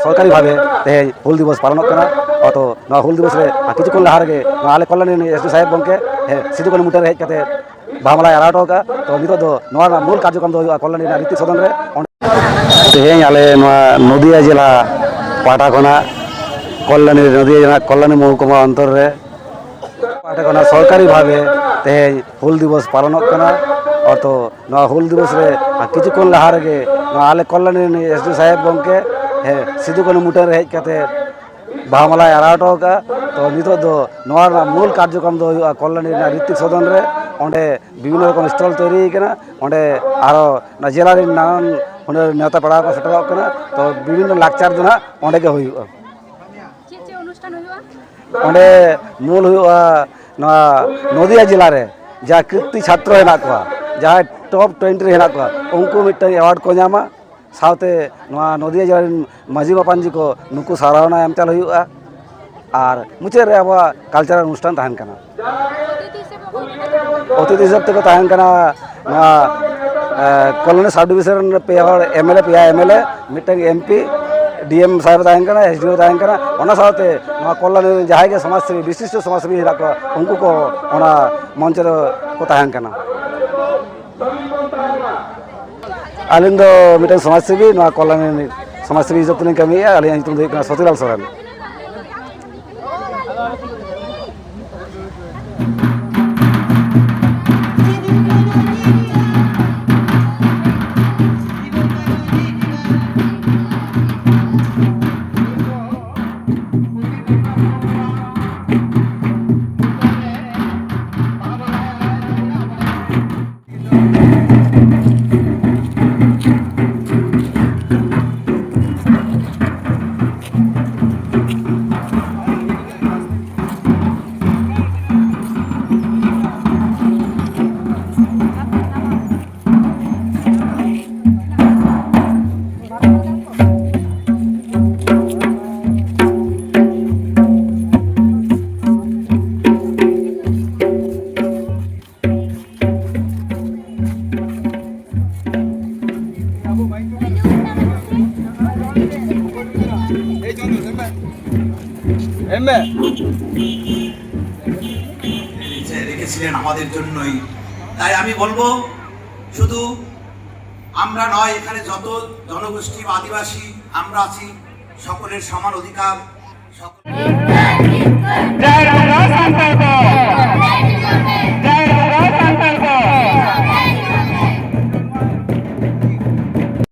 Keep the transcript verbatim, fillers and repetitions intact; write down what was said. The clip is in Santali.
ᱥᱚᱨᱠᱟᱨᱤ ᱵᱷᱟᱵᱮ ᱛᱮᱦᱮᱧ ᱦᱩᱞ ᱫᱤᱵᱚᱥ ᱯᱟᱞᱚᱱᱚᱜ ᱠᱟᱱᱟ᱾ ᱚᱛᱚ ᱱᱚᱣᱟ ᱦᱩᱞ ᱫᱤᱵᱚᱥ ᱨᱮ ᱠᱤᱪᱷᱩ ᱠᱷᱚᱱ ᱞᱟᱦᱟ ᱨᱮᱜᱮ ᱱᱚᱣᱟ ᱟᱞᱮ ᱠᱚᱞᱞᱟᱱᱤ ᱮᱥ ᱰᱤ ᱥᱟᱦᱮᱵᱽ ᱜᱚᱢᱠᱮ, ᱦᱮᱸ, ᱥᱤᱫᱩ ᱠᱟᱹᱱᱦᱩ ᱢᱩᱴᱷᱟᱹᱱ ᱨᱮ ᱦᱮᱡ ᱠᱟᱛᱮ ᱵᱟᱦᱟ ᱢᱟᱞᱟᱭ ᱟᱨᱟᱣ ᱦᱚᱴᱚ ᱠᱟᱜᱼᱟ᱾ ᱛᱚ ᱱᱤᱛᱚᱜ ᱫᱚ ᱱᱚᱣᱟ ᱨᱮᱱᱟᱜ ᱢᱩᱞ ᱠᱟᱨᱡᱚᱠᱨᱚᱢ ᱫᱚ ᱦᱩᱭᱩᱜᱼᱟ ᱠᱚᱞᱞᱟᱱᱤ ᱨᱮᱱᱟᱜ ᱨᱤᱛᱤᱠ ᱥᱚᱫᱚᱱ ᱨᱮ᱾ ᱚᱸᱰᱮ ᱛᱮᱦᱮᱧ ᱟᱞᱮ ᱱᱚᱣᱟ ᱱᱚᱫᱤᱭᱟ ᱡᱮᱞᱟ ᱯᱟᱦᱴᱟ ᱠᱷᱚᱱᱟᱜ ᱠᱚᱞᱞᱟᱱᱤ, ᱱᱚᱫᱤᱭᱟ ᱡᱮᱞᱟ ᱠᱚᱞᱞᱟᱱᱤ ᱢᱚᱦᱠᱩᱢᱟ ᱚᱱᱛᱚᱨ ᱨᱮ ᱯᱟᱦᱴᱟ ᱠᱷᱚᱱᱟᱜ ᱥᱚᱨᱠᱟᱨᱤ ᱵᱷᱟᱵᱮ ᱛᱮᱦᱮᱧ ᱦᱩᱞ ᱫᱤᱵᱚᱥ ᱯᱟᱞᱚᱱᱚᱜ ᱠᱟᱱᱟ᱾ ᱚᱨᱛᱷᱚ ᱱᱚᱣᱟ ᱦᱩᱞ ᱫᱤᱵᱚᱥ ᱨᱮ ᱠᱤᱪᱷᱩ ᱠᱷᱚᱱ ᱞᱟᱦᱟ ᱨᱮᱜᱮ ᱱᱚᱣᱟ ᱟᱞᱮ ᱠᱚᱞᱞᱟᱱᱤ ᱨᱤᱱᱤᱡ ᱮᱥ ᱰᱤ ᱥᱟᱦᱮᱵᱽ ᱜᱚᱢᱠᱮ, ᱦᱮᱸ, ᱥᱤᱫᱩ ᱠᱟᱹᱱᱦᱩ ᱢᱩᱴᱷᱟᱹᱱ ᱨᱮ ᱦᱮᱡ ᱠᱟᱛᱮ ᱵᱟᱦᱟ ᱢᱟᱞᱟᱭ ᱟᱨᱟᱣ ᱦᱚᱴᱚ ᱠᱟᱜᱼᱟ᱾ ᱛᱚ ᱱᱤᱛᱚᱜ ᱫᱚ ᱱᱚᱣᱟ ᱨᱮᱱᱟᱜ ᱢᱩᱞ ᱠᱟᱨᱡᱚᱠᱨᱚᱢ ᱫᱚ ᱦᱩᱭᱩᱜᱼᱟ ᱠᱚᱞᱞᱟᱱᱤ ᱨᱮᱱᱟᱜ ᱨᱤᱛᱤᱠ ᱥᱚᱫᱚᱱ ᱨᱮ᱾ ᱚᱸᱰᱮ ᱵᱤᱵᱷᱤᱱᱱᱚ ᱨᱚᱠᱚᱢ ᱥᱴᱚᱞ ᱛᱳᱭᱨᱤ ᱟᱠᱟᱱᱟ᱾ ᱚᱸᱰᱮ ᱟᱨᱚ ᱚᱱᱟ ᱡᱮᱞᱟ ᱨᱮᱱ ᱱᱟᱱᱟᱱ ᱦᱩᱱᱟᱹᱨ ᱱᱮᱣᱛᱟ ᱯᱮᱲᱟ ᱠᱚ ᱥᱮᱴᱮᱨᱚᱜ ᱠᱟᱱᱟ᱾ ᱛᱚ ᱵᱤᱵᱷᱤᱱᱱᱚ ᱞᱟᱠᱪᱟᱨ ᱫᱚ ᱱᱟᱦᱟᱜ ᱚᱸᱰᱮ ᱜᱮ ᱦᱩᱭᱩᱜᱼᱟ᱾ ᱪᱮᱫ ᱪᱮᱫ ᱚᱱᱩᱥᱴᱷᱟᱱ ᱦᱩᱭᱩᱜᱼᱟ? ᱚᱸᱰᱮ ᱢᱩᱞ ᱦᱩᱭᱩᱜᱼᱟ ᱱᱚᱣᱟ ᱱᱚᱫᱤᱭᱟ ᱡᱮᱞᱟ ᱨᱮ ᱡᱟᱦᱟᱸ ᱠᱤᱨᱛᱤ ᱪᱷᱟᱛᱨᱚ ᱦᱮᱱᱟᱜ ᱠᱚᱣᱟ, ᱡᱟᱦᱟᱸᱭ ᱴᱚᱯ ᱴᱩᱭᱮᱱᱴᱤ ᱨᱮ ᱦᱮᱱᱟᱜ ᱠᱚᱣᱟ, ᱩᱱᱠᱩ ᱢᱤᱫᱴᱟᱝ ᱮᱣᱟᱨᱰ ᱠᱚ ᱧᱟᱢᱟ᱾ ᱥᱟᱶᱛᱮ ᱱᱚᱣᱟ ᱱᱚᱫᱤᱭᱟ ᱡᱮᱞᱟ ᱨᱮᱱ ᱢᱟᱹᱡᱷᱤ ᱢᱟᱯᱟᱱᱡᱷᱤ ᱠᱚ ᱱᱩᱠᱩ ᱥᱟᱨᱦᱟᱣᱱᱟ ᱮᱢ ᱪᱟᱞ ᱦᱩᱭᱩᱜᱼᱟ᱾ ᱟᱨ ᱢᱩᱪᱟᱹᱫ ᱨᱮ ᱟᱵᱚᱣᱟᱜ ᱠᱟᱞᱪᱟᱨᱟᱞ ᱚᱱᱩᱥᱴᱷᱟᱱ ᱛᱟᱦᱮᱱ ᱠᱟᱱᱟ᱾ ᱚᱛᱤᱛᱷᱤ ᱦᱤᱥᱟᱹᱵ ᱛᱮᱠᱚ ᱛᱟᱦᱮᱱ ᱠᱟᱱᱟ ᱱᱚᱣᱟ, ᱮ, ᱠᱚᱞᱞᱟᱱᱤ ᱥᱟᱵ ᱰᱤᱵᱷᱤᱥᱚᱱ ᱨᱮᱱ ᱯᱮ ᱦᱚᱲ ᱮᱢ ᱮᱞ ᱮ, ᱯᱮᱭᱟ ᱮᱢ ᱮᱞ ᱮ, ᱢᱤᱫᱴᱟᱝ ᱮᱢ ᱯᱤ, ᱰᱤ ᱮᱢ ᱥᱟᱦᱮᱵᱽ ᱛᱟᱦᱮᱱ ᱠᱟᱱᱟ, ᱮᱥ ᱰᱤ ᱳ ᱛᱟᱦᱮᱱ ᱠᱟᱱᱟ᱾ ᱚᱱᱟ ᱥᱟᱶᱛᱮ ᱱᱚᱣᱟ ᱠᱚᱞᱞᱟᱱᱤ ᱨᱮᱱ ᱡᱟᱦᱟᱸᱭ ᱜᱮ ᱥᱚᱢᱟᱡᱽ ᱥᱮᱵᱤ, ᱵᱤᱥᱤᱥᱴᱚ ᱥᱚᱢᱟᱡᱽ ᱥᱮᱵᱤ ᱦᱮᱱᱟᱜ ᱠᱚᱣᱟ, ᱩᱱᱠᱩ ᱠᱚ ᱚᱱᱟ ᱢᱚᱧᱪᱚ ᱨᱮ ᱠᱚ ᱛᱟᱦᱮᱱ ᱠᱟᱱᱟ᱾ ᱟᱹᱞᱤᱧ ᱫᱚ ᱢᱤᱫᱴᱟᱝ ᱥᱚᱢᱟᱡᱽ ᱥᱮᱵᱤ, ᱱᱚᱣᱟ ᱠᱚᱞᱞᱟᱱᱤ ᱨᱤᱱᱤᱡ ᱥᱚᱢᱟᱡᱽ ᱥᱮᱵᱤ ᱦᱤᱥᱟᱹᱵ ᱛᱮᱞᱤᱧ ᱠᱟᱹᱢᱤᱭᱮᱫᱼᱟ᱾ ᱟᱹᱞᱤᱧᱟᱜ ᱧᱩᱛᱩᱢ ᱫᱚ ᱦᱩᱭᱩᱜ ᱠᱟᱱᱟ ᱥᱚᱛᱤᱞᱟᱞ ᱥᱚᱨᱮᱱ᱾ রেখেছিলেন আমাদের জন্যই। তাই আমি বলবো, শুধু আমরা নয়, এখানে যত জনগোষ্ঠী বা আদিবাসী আমরা আছি, সকলের সমান অধিকার, সকল জय राम राज संत को।